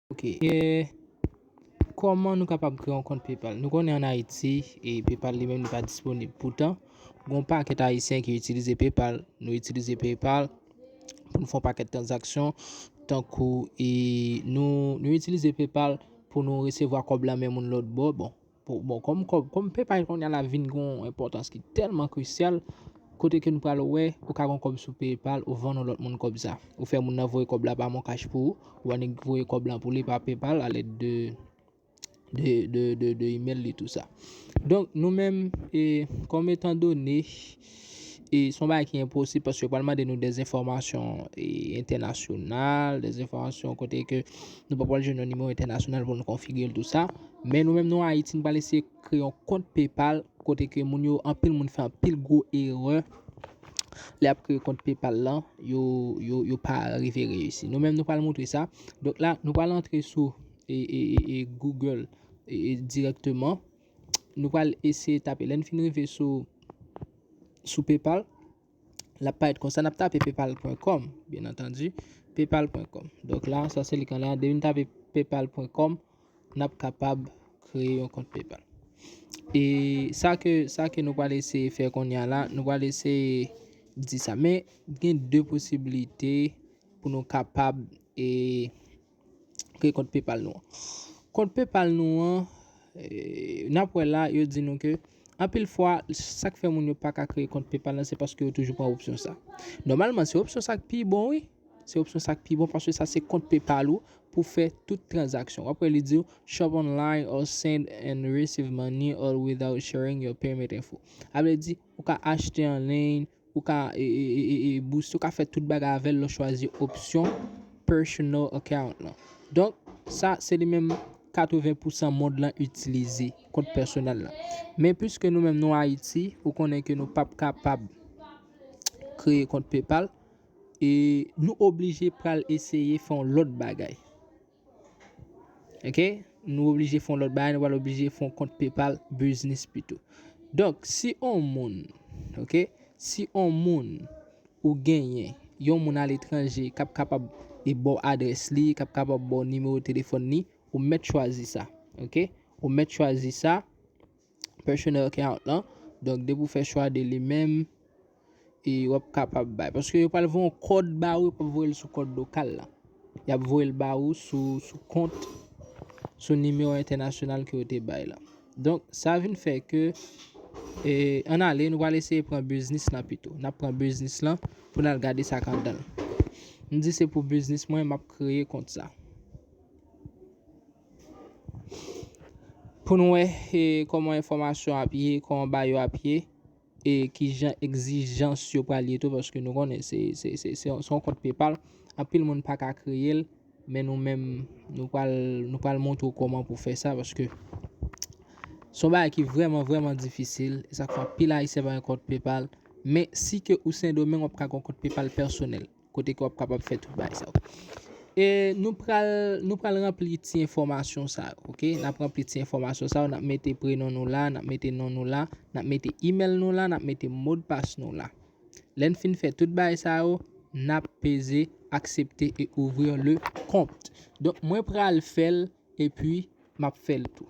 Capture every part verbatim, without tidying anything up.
Ok. E kòman nou kapab kreye yon kont PayPal? Nou konnen ann Ayiti, e PayPal li menm li pa disponib. Poutan, gen yon pakèt Ayisyen ki itilize PayPal. Nou itilize PayPal pou nou fè yon pakèt tranzaksyon, tankou e nou, nou itilize PayPal pou nou resevwa kòb lan men moun lòt bò. Bon, pou, bon, kòm, kòm, kòm PayPal kounye a la vin gen yon enpòtans ki tèlman krisyal, kote ke nou pral wè, ou ka gen kòb sou PayPal, ou vann yon lòt moun kòb sa. Ou fè moun nan voye kòb la pa MonCash pou ou, ou annik voye kòb lan pou li pa PayPal alèd de, de, de, de, de email li tou sa. Donk, nou menm, e, kòm etan done, e se yon bagay ki enposib paske yo pral mande nou de enfòmasyon, e, entènasyonal, de enfòmasyon kote ke nou pa pral jwenn yon nimewo entènasyonal pou nou konfigire l tou sa. Men nou menm nou Ayiti, nou pral eseye kreye yon kont PayPal kote ke moun yo, anpil moun fè anpil gwo erè lè y ap kreye kont PayPal lan, yo, yo, yo pa rive reyisi. Nou menm nou pral montre sa. Donk la, nou pral antre sou e, e, e, e Google e, e, dirèkteman. Nou pral eseye tape. Lè n fin rive sou, sou PayPal, l ap parèt konsa, n ap tape paypal pwen kòm, byen antandi, paypal pwen kòm. Donk la, sa se li k anlè a. Depi n tape paypal pwen kòm, n ap kapab kreye yon kont PayPal. E sa ke, sa ke nou pral eseye fè kounye a la, nou pral eseye di sa. Men gen de posiblite pou nou kapab e kreye kont PayPal nou an. Kont PayPal nou an, e, n ap wè la, yo di nou ke anpil fwa, sa k fè moun yo pa ka kreye kont PayPal lan, se paske yo toujou pran opsyon sa. Nòmalman, se opsyon sa k pi bon, wi. Se opsyon sa k pi bon, paske sa se kont PayPal ou pou fè tout tranzaksyon. W ap wè li di w, "Shop online or send and receive money all without sharing your payment info." A vle di, ou ka achte an liy, ou ka e, e, e, e, e boost, ou ka fè tout bagay avè l lè w chwazi opsyon personal account lan. Donk, sa se li menm katreven pousan mond lan itilize, kont pèsonèl lan. Men piske nou menm nou Ayiti, ou konnen ke nou p ap kapab kreye kont PayPal, e nou oblije pral eseye fè yon lòt bagay. Ok? Nou oblije fè yon lòt bagay, nou pral oblije fè yon kont PayPal business pito. Donk, si yon moun, ok, si yon moun ou genyen, yon moun aletranje k ap kapab e ba w adrès li, k ap kapab ba w nimewo telefòn li, ou mèt chwazi sa, ok? Ou mèt chwazi sa, personal account lan. Donk, depi w fè chwa de li menm, e w ap kapab bay. Paske yo pral voye yon kòd ba ou, yo p ap voye l sou kòd lokal la. Y ap voye l ba ou sou, sou kont, sou nimewo entènasyonal ke yo te bay la. Donk, sa vin fè ke, e, ann ale, nou pral eseye pran biznis lan pito. N ap pran biznis lan pou n al gade sa k anndan l. M di se pou biznis mwen, m ap kreye kont sa. Pou nou wè, e, kòman enfòmasyon ap ye, kòman ba yo ap ye, e kijan egzijans yo pral ye tou, paske nou konnen se, se, se, se, se yon kont PayPal. Anpil moun pa ka kreye l, men nou menm, nou pral, nou pral montre w kòman pou fè sa, paske se yon bagay ki vrèman, vrèman difisil. E sa k fè anpil Ayisyen pa gen kont PayPal. Men si ke ou Sendomeng, w ap ka gen yon kont PayPal pèsonèl, kote ke w ap kapab fè tout bagay sa yo. E nou pral, nou pral ranpli ti enfòmasyon sa yo, ok? N ap ranpli ti enfòmasyon sa yo, n ap mete prenon nou la, n ap mete non nou la, n ap mete email nou la, n ap mete modpas nou la. Lè n fin fè tout bagay sa yo, n ap peze aksepte e ouvrir le compte. Donk, mwen pral fè l, epi m ap fè l tou.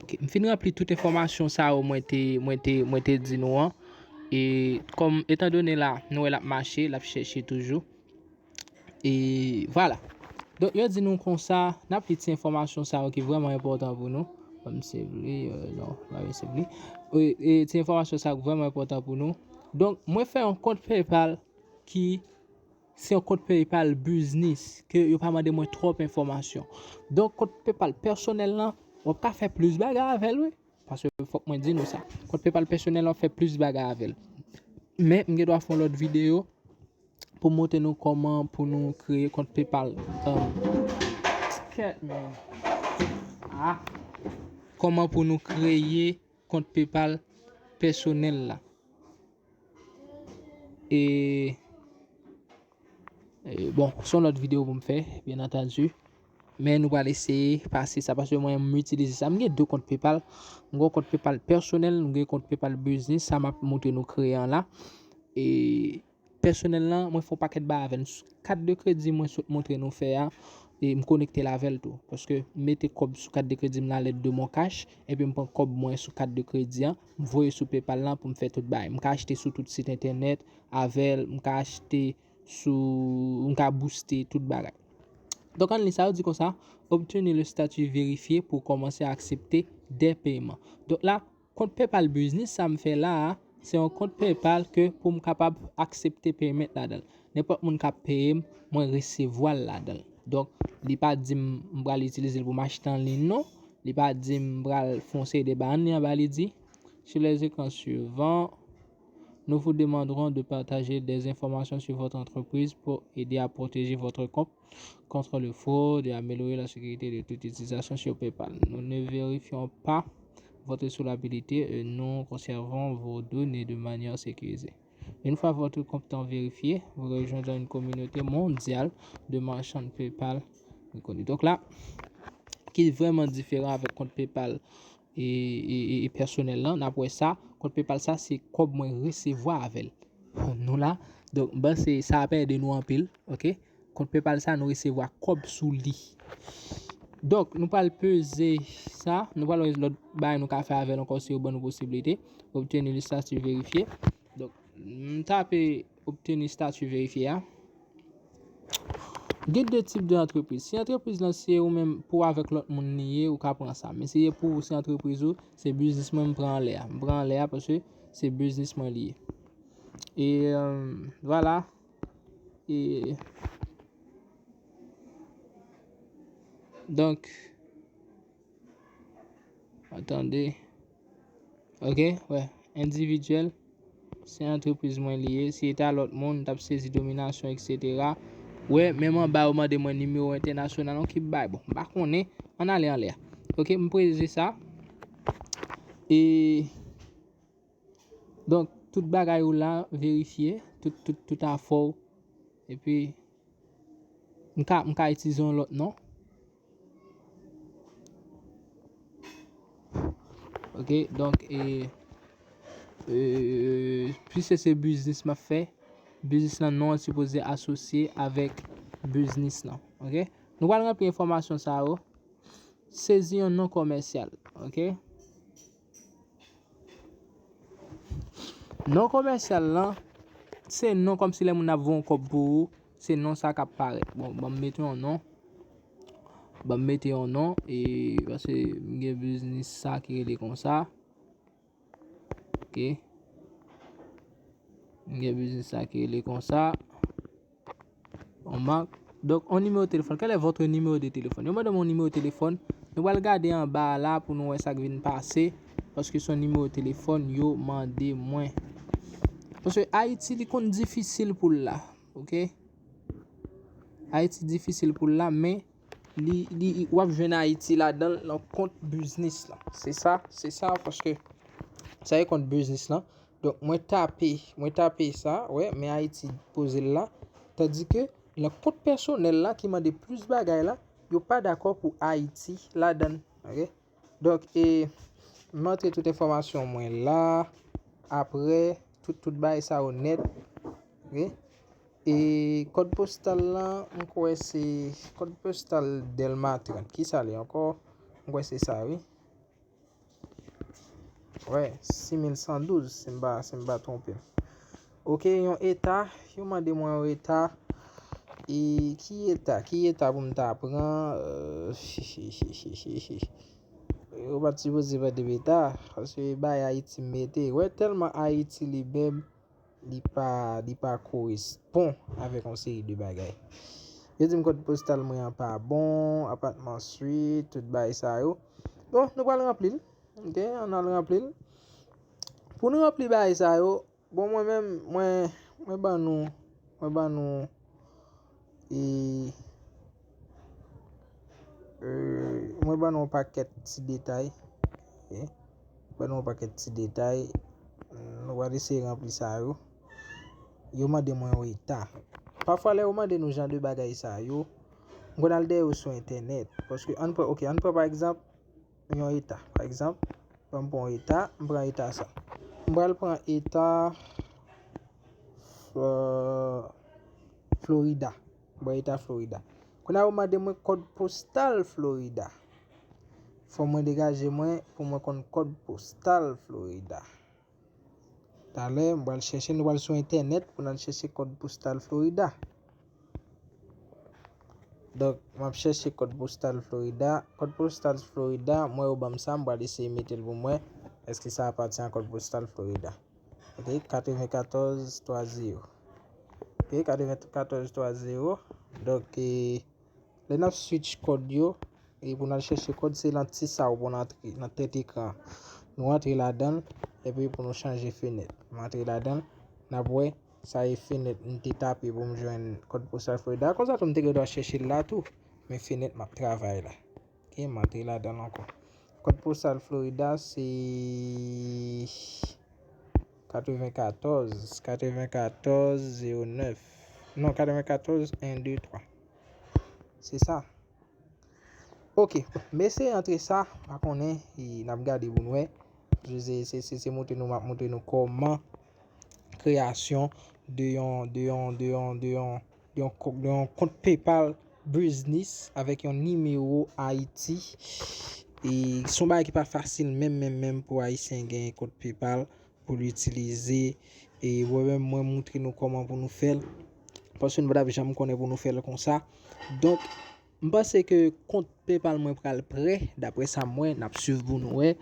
Ok, m fin ranpli tout enfòmasyon sa yo mwen te, mwen te, mwen te di nou an. E kòm, etan done la, nou wè l ap mache, l ap chèche toujou. E vwala. Donk, yo di nou konsa, n ap li ti enfòmasyon sa yo ki vrèman enpòtan pou nou. Ban m save li, euh, non, m pa vle save li. E, e ti enfòmasyon sa yo ki vrèman enpòtan pou nou. Donk, mwen fè yon kont PayPal ki se yon kont PayPal biznis, ke yo pa mande mwen twòp enfòmasyon. Donk, kont PayPal pèsonèl lan, w ap ka fè plis bagay avè l, wi. Paske fòk mwen di nou sa. Kont PayPal pèsonèl lan, w ap fè plis bagay avè l. Men, m gen dwa fè yon lòt videyo pou montre nou kòman pou nou kreye kont PayPal. Um, kèt, men. Ah. Kòman pou nou kreye kont PayPal pèsonèl la. E, e, bon, se yon lòt videyo pou m fè, byen antandi. Men nou pral eseye pase sa, paske mwen, m itilize sa. M gen de kont PayPal. M gen yon kont PayPal pèsonèl, m gen kont PayPal biznis. Sa m ap montre nou kreye an la. E pèsonèl lan, mwen fè yon pakèt bagay avè l. Kat de kredi mwen sot montre nou fè a, e m konekte l avè l tou. Paske m mete kòb sou kat de kredi m nan lèt de mon kach, epi m pran kòb mwen sou kat de kredi an, m voye sou PayPal lan pou m fè tout bagay. M ka achte sou tout sit entènèt avè l, m ka achte sou, m ka booste tout bagay. Donk, ann li sa yo di konsa, obtenir le statut vérifié pour commencer à accepter des paiements. Donk la, kont PayPal Business sa m fè la a, se yon kont PayPal ke pou m kapab aksepte payment ladan l. Nenpòt moun k ap peye m, mwen resevwa l ladan l. Donk, li pa di m m pral itilize l pou m achte an liy non. Li pa di m pral fè yon seri de bagay. Ann li anba li di, sur les écrans suivants, nous vous demanderons de partager des informations sur votre entreprise pour aider à protéger votre compte contre le fraude et améliorer la sécurité de toute utilisation sur PayPal. Nous ne vérifions pas votre solvabilité et nous conservons vos données de manière sécurisée. Une fois votre compte vérifié, vous rejoindrez une communauté mondiale de marchands PayPal reconnus. Donk la, ki vrèman diferan avèk kont PayPal e, e, e, e pèsonèl lan, n ap wè sa. Kont PayPal sa, se kòb mwen resevwa avè l. Nou la. Donk, m panse sa ap ede nou anpil, oke? Kont PayPal sa, nou resevwa kòb sou li. Donk, nou pral peze sa, nou pral wè lòt bagay nou ka fè avè l ankò si yo ban nou posiblite. Obtenir le statut vérifié. Donk, m tape obtenir statut vérifié a. Guide de type de entreprise. Si antrepriz lan se ou menm pou avèk lòt moun li ye, ou ka pran sa. Men si se pou ou, se antrepriz ou, se biznis mwen, m pran anlè a. M pran anlè a paske se biznis mwen li ye. E, euh, vwala. E, donk, Atande. Ok, wè. Endividyèl, se antrepriz mwen li ye. Si se ta lòt moun, m t ap sezi dominasyon, etsetera. Wè, menm anba yo mande mwen nimewo entènasyonal, yon ki bay. Bon, m pa konnen. Ann ale anlè a. Ok, m preze sa. E, donk, tout bagay ou la, verifye. Tout, tout, tout afè w. Epi, m ka, m ka itilize yon lòt non. Ok, donk, e, e, piske se biznis m ap fè, biznis lan non an sipoze asosye avèk biznis lan. Ok, nou pral ranpli enfòmasyon sa yo. Sezi yon non kòmèsyal. Ok. Non kòmèsyal lan, se non kòmsi lè moun ap voye yon kòb pou ou, se non sa k ap parèt. Bon, ban m mete yon non. Ban m mete yon non, e, paske m gen biznis sa ki rele konsa. Ok. M gen biznis sa ki rele konsa. On mak. Donk, on nimewo telefòn. Quel est votre numéro de téléphone? Yo mande m on nimewo telefòn. Nou pral gade anba a la pou nou wè sa k vin pase. Paske se on nimewo telefòn yo mande mwen. Paske Ayiti, li konn difisil pou l la. Ok? Ayiti difisil pou l la, men li, li, w ap jwenn Ayiti ladan l, nan kont biznis lan. Se sa, se sa, paske sa e kont biznis lan. Donk, mwen tape, mwen tape sa, wè, men Ayiti poze l la. Tandike, nan kont pèsonèl la ki mande plis bagay la, yo pa dakò pou Ayiti ladan l. Ok? Donk, e, m antre tout enfòmasyon mwen la. Apre, tout, tout bagay sa yo nèt. Ok? E kòd postal lan, m kwè se kòd postal Dèlma trant. Kisa l ye ankò? M kwè se sa, wi. Wè, sis mil san douz, si m pa, si m pa twonpe m. Ok, yon eta, yo mande mwen yon eta. E ki eta? Ki eta pou m ta pran? Euh, yo pa t sipoze mande m eta, paske bay Ayiti m mete. Wè, tèlman Ayiti li menm, li pa, li pa korespon avèk yon seri de bagay. Yo di m kòd postal mwen an pa bon, apatman swit, tout bagay sa yo. Bon, nou pral ranpli l. Ok, ann al ranpli l. Pou nou ranpli bagay sa yo, bon, mwen menm, mwen, mwen ban nou, mwen ban nou, e, e, mwen ban nou yon pakèt ti detay. Ok. Ban nou yon pakèt ti detay. Nou pral eseye ranpli sa yo. Yo mande mwen yon eta. Pafwa, lè yo mande nou jan de bagay sa yo, m konn al dèyè yo sou entènèt. Paske, ann pran, ok, ann pran pa egzanp, yon eta. Pa egzanp, ban m pran yon eta, m pran eta sa. M pral pran eta, euh, Florida. Bò eta Florida. Kounye a ou mande mwen kòd postal Florida. Fò mwen degaje mwen pou mwen konn kòd postal Florida. Talè, m pral chèche, nou pral sou entènèt pou n al chèche kòd postal Florida. Donk, m ap chèche kòd postal Florida. Kòd postal Florida, mwen yo ban m sa, m pral eseye mete l pou mwen. Èske sa apatyen a kòd postal Florida? Ok, katrevenkatòz twa zewo. Ok, katrevenkatòz twa zewo. Donk, e, lè n ap switch kòd yo, e pou n al chèche kòd, se nan ti sa ou pou n antre nan tèt ekran. Nou antre ladan l, epi pou nou chanje fenèt. M antre ladan l, n ap wè, sa e fenèt m te tape pou m jwenn kòd postal Florida. Konsa tou m te gen dwa chèche l la tou, men fenèt m ap travay la. Ok, m antre ladan l ankò. Kòd postal Florida se katrevenkatòz, katrevenkatòz zewo nèf. Non, katrevenkatòz en de twa. Se sa. Ok, m eseye antre sa, pa konnen, e n ap gade pou n wè. Se, se, se, se, se montre nou, m ap montre nou kòman kreyasyon de yon, de yon, de yon, de yon, de yon ko-, de yon kont PayPal Business avèk yon nimewo Ayiti. E se yon bagay ki pa fasil menm, menm, menm pou Ayisyen gen kont PayPal pou l itilize. E mwen menm, mwen montre nou kòman pou nou fè l. Paske nou pa t ap janm konnen pou nou fè l konsa. Donk, m panse ke kont PayPal mwen pral prè. Daprè sa m wè, n ap swiv pou nou wè.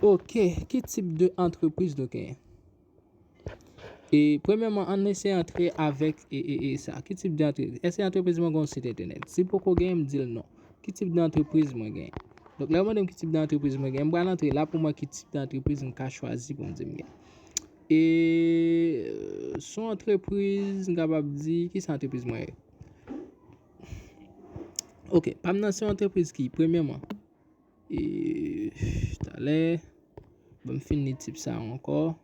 Ok, ki tip de antrepriz nou genyen? E premyèman, ann eseye antre avèk e, e, e sa. Ki tip de antrepriz? Èske antrepriz mwen gen yon sit entènèt? Si poko genyen, m di l non. Ki tip de antrepriz mwen genyen? Donk, lè yo mande m ki tip de antrepriz mwen genyen, m pral antre la pou m wè ki tip de antrepriz m ka chwazi pou m di m gen. E euh, se yon antrepriz, m kapab di, ki sa antrepriz mwen ye? Ok, pa m nan se yon antrepriz ki, premyèman, e talè, ban m fin li tip sa ankò.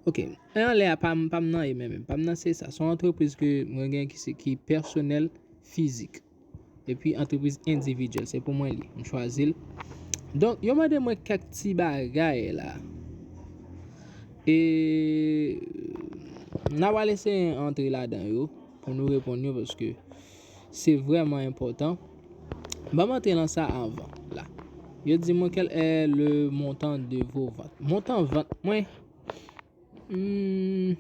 Ok, e anlè a pa m, pa m nan e menm, menm. Pa m nan se sa. Se yon antrepriz ke mwen gen ki se, ki pèsonèl fizik. Epi antrepriz endividyèl, se pou mwen li. M chwazi l. Donk, yo mande mwen kèk ti bagay la. E n a pral eseye antre ladan yo pou nou reponn yo, paske se vrèman enpòtan. Ban m antre nan sa avan la. Yo di mwen quel est le montant de vos ventes. Montan vant mwen, hmm,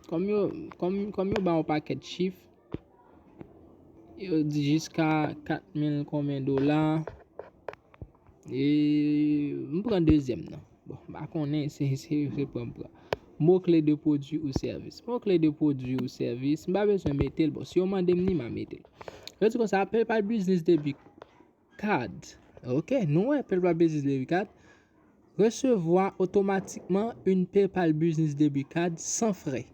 kòm yo, kòm, kòm yo ba yon pakèt chif, yo di jiska kat mil konbyen dola. E m pran dezyèm nan. Bon, m pa konnen, se, se, se pran, m pran. Mots clés de produit ou service. Mots clés de produit ou service. M pa bezwen mete l. Bon, si yo mande m li, m a mete l. Yo di konsa, PayPal Business Debit Card. Ok, nou wè, PayPal Business Debit Card. Recevoir automatiquement une PayPal Business Debit Card sans frais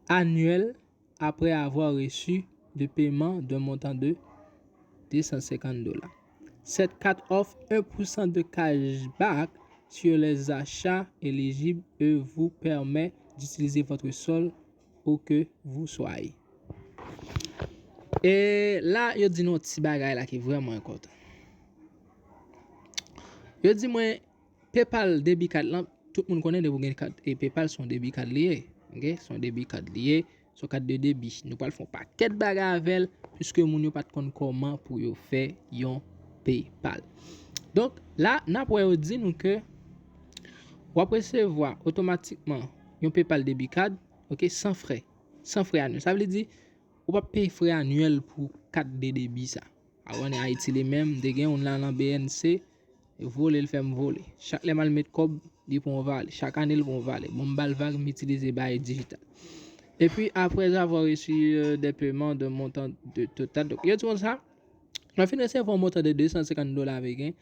annuel après avoir reçu de paiement d'un montant de deux cent cinquante dollars. Cette carte offre un pour cent de cashback sur les achats éligibles et vous permet d'utiliser votre solde où que vous soyez. E la, yo di nou yon ti bagay la ki vrèman enpòtan. Yo di mwen, PayPal debit card lan, tout moun konnen depi w gen kat, e PayPal se yon debit card li ye. Ok? Se yon debit card li ye, se yon kat de debi. Nou pral fè yon pakèt bagay avè l, piske moun yo pa t konn kòman pou yo fè yon PayPal. Donk, la, n ap wè yo di nou ke w ap resevwa otomatikman yon PayPal debit card, ok, san frè. San frè anyèl. Sa vle di, ou p ap peye frè anyèl pou kat de debi sa. Avan, Ayiti li menm, m te gen youn la nan B N C, vole l fè m vole. Chak lè m al met kòb, li pran yon vale. Chak ane, li pran yon vale. Bon, m ba l vag, m itilize bagay dijital. Et puis, après avoir reçu euh, des paiements d'un montant de total, donk, yo di konsa, mwen fin resevwa yon montan de de san senkant dola ameriken,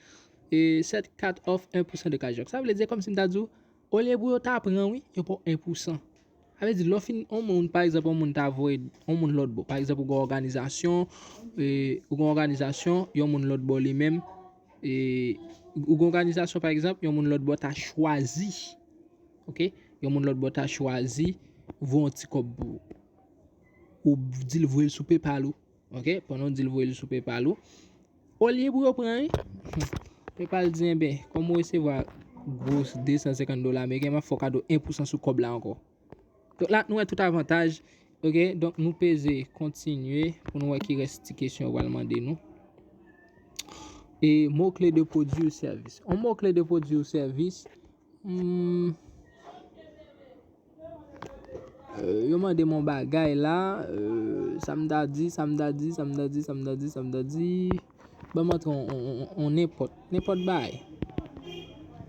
e cette carte offre un pour cent de cashback. Sa vle di, kòmsi m ta di w, olye pou yo ta pran, wi, yo pran en pou san. Sa vle di, lè w fin, yon moun, pa egzanp, yon moun ta voye, yon moun lòt bò. Pa egzanp, ou gen yon òganizasyon, e, ou gen yon òganizasyon, yon moun lòt bò li menm, e, ou gen yon òganizasyon, pa egzanp, yon moun lòt bò ta chwazi, ok? Yon moun lòt bò ta chwazi, voye yon ti kòb pou ou. Ou di l voye l sou PayPal ou, ok? Pandan w di l voye l sou PayPal ou. Olye pou yo pran, wi. PayPal di, enben, kòm ou resevwa gwo de san senkant dola ameriken, m ap fè w kado en pousan sou kòb la ankò. Donk la, nou wè tout avantaj. Ok, donk nou peze kontinye pou nou wè ki rès ti kesyon yo pral mande nou. E mo kle de pwodui ou sèvis. Yon mo kle de pwodui ou sèvis, hmm, euh, yo mande m yon bagay la, euh, sa m ta di, sa m ta di, sa m ta di, sa m ta di, sa m ta di. Ban m antre on, on, on, on nenpòt, nenpòt bagay.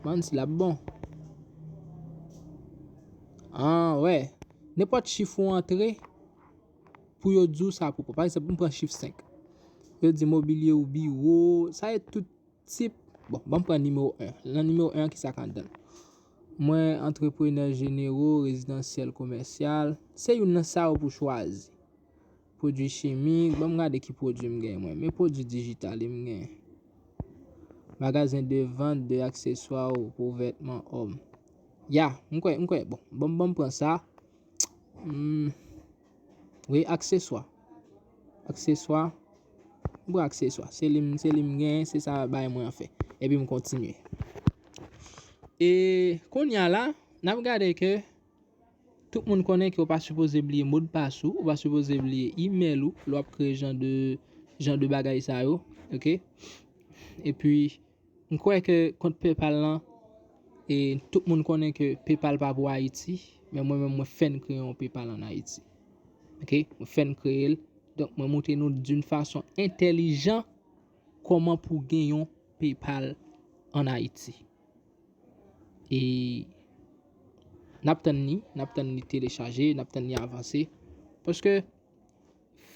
Ban m si l ap bon. Ah, wè. Nenpòt chif ou antre pou yo di w sa pwopo. Pa egzanp, m pran chif senk. Yo di mobilye ou biwo, sa e tout tip. Bon, ban m pran nimewo en. Nan nimewo en an, ki sa k anndan l? Mwen, antreprenè jenero, rezidansyèl, komèsyal. Se youn nan sa yo pou chwazi. Pwodui chimik, ban m gade ki pwodui m gen mwen. Men pwodui dijital m gen. Magazen de vant de akseswa pou vètman òm. Ya, m kwè, m kwè. Bon, ban m, ban m pran sa. Hmm. Wi, akseswa. Akseswa. M pran akseswa. Se li m, se li m gen, se sa bay mwen anfen. Epi m kontinye. E kounye a la, n ap gade ke tout moun konnen ke w pa sipoze bliye modpas ou, ou pa sipoze bliye imèl ou, lè w ap kreye jan de, jan de bagay sa yo, ok? Epi, m kwè ke kont PayPal lan, e tout moun konnen ke PayPal pa pou Ayiti, men mwen menm mwen fèk kreye yon PayPal an Ayiti. Ok? Mwen fèk kreye l. Donk mwen montre nou d'une façon intelligente kòman pou gen yon PayPal an Ayiti. E n ap tann li, n ap tann li telechaje, n ap tann li avanse. Paske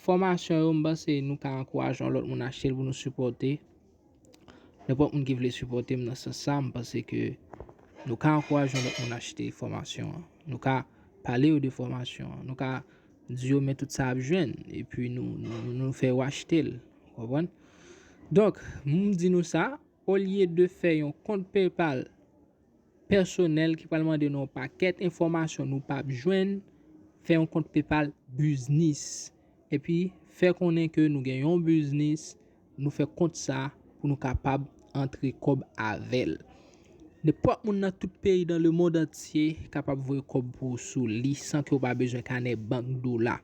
fòmasyon yo, m panse nou ka ankouraje yon lòt moun achte l pou nou sipòte. Nenpòt moun ki vle sipòte m nan sans sa, m panse ke nou ka ankouraje yon lòt moun achte fòmasyon an. Nou ka pale yo de fòmasyon an. Nou ka di yo men tout sa ap jwenn. Epi nou, nou, nou fè yo achte l. Ou konprann? Donk, m di nou sa, olye de fè yon kont PayPal pèsonèl ki pral mande nou yon pakèt enfòmasyon nou p ap jwenn, fè yon kont PayPal biznis. Epi, fè konnen ke nou gen yon biznis, nou fè kont sa pou nou kapab antre kòb avè l. Nenpòt moun nan tout peyi dans le monde entier kapab voye kòb pou ou sou li san ke w pa bezwen kanè bank dola.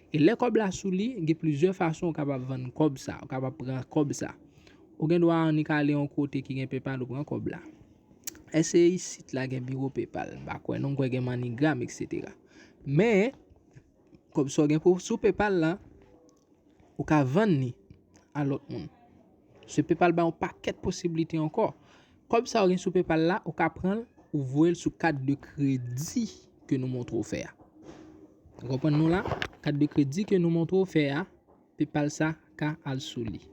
E lè kòb la sou li, gen plizyè fason ou kapab vann kòb sa, ou kapab pran kòb sa. Ou gen dwa annik ale yon kote ki gen PayPal ou pran kòb la. Èske isit la gen biwo PayPal? M pa kwè non, m kwè gen MoneyGram, etsetera. Men, kòb sa w gen pou, sou PayPal la, ou ka vann li a lòt moun. Se PayPal ba yon pakèt posiblite ankò. Kòb sa w gen sou PayPal la, ou ka pran l, ou voye l sou kat de kredi ke nou montre w fè a. Ou konprann nou la? Kat de kredi ke nou montre w fè a, PayPal sa ka al sou li.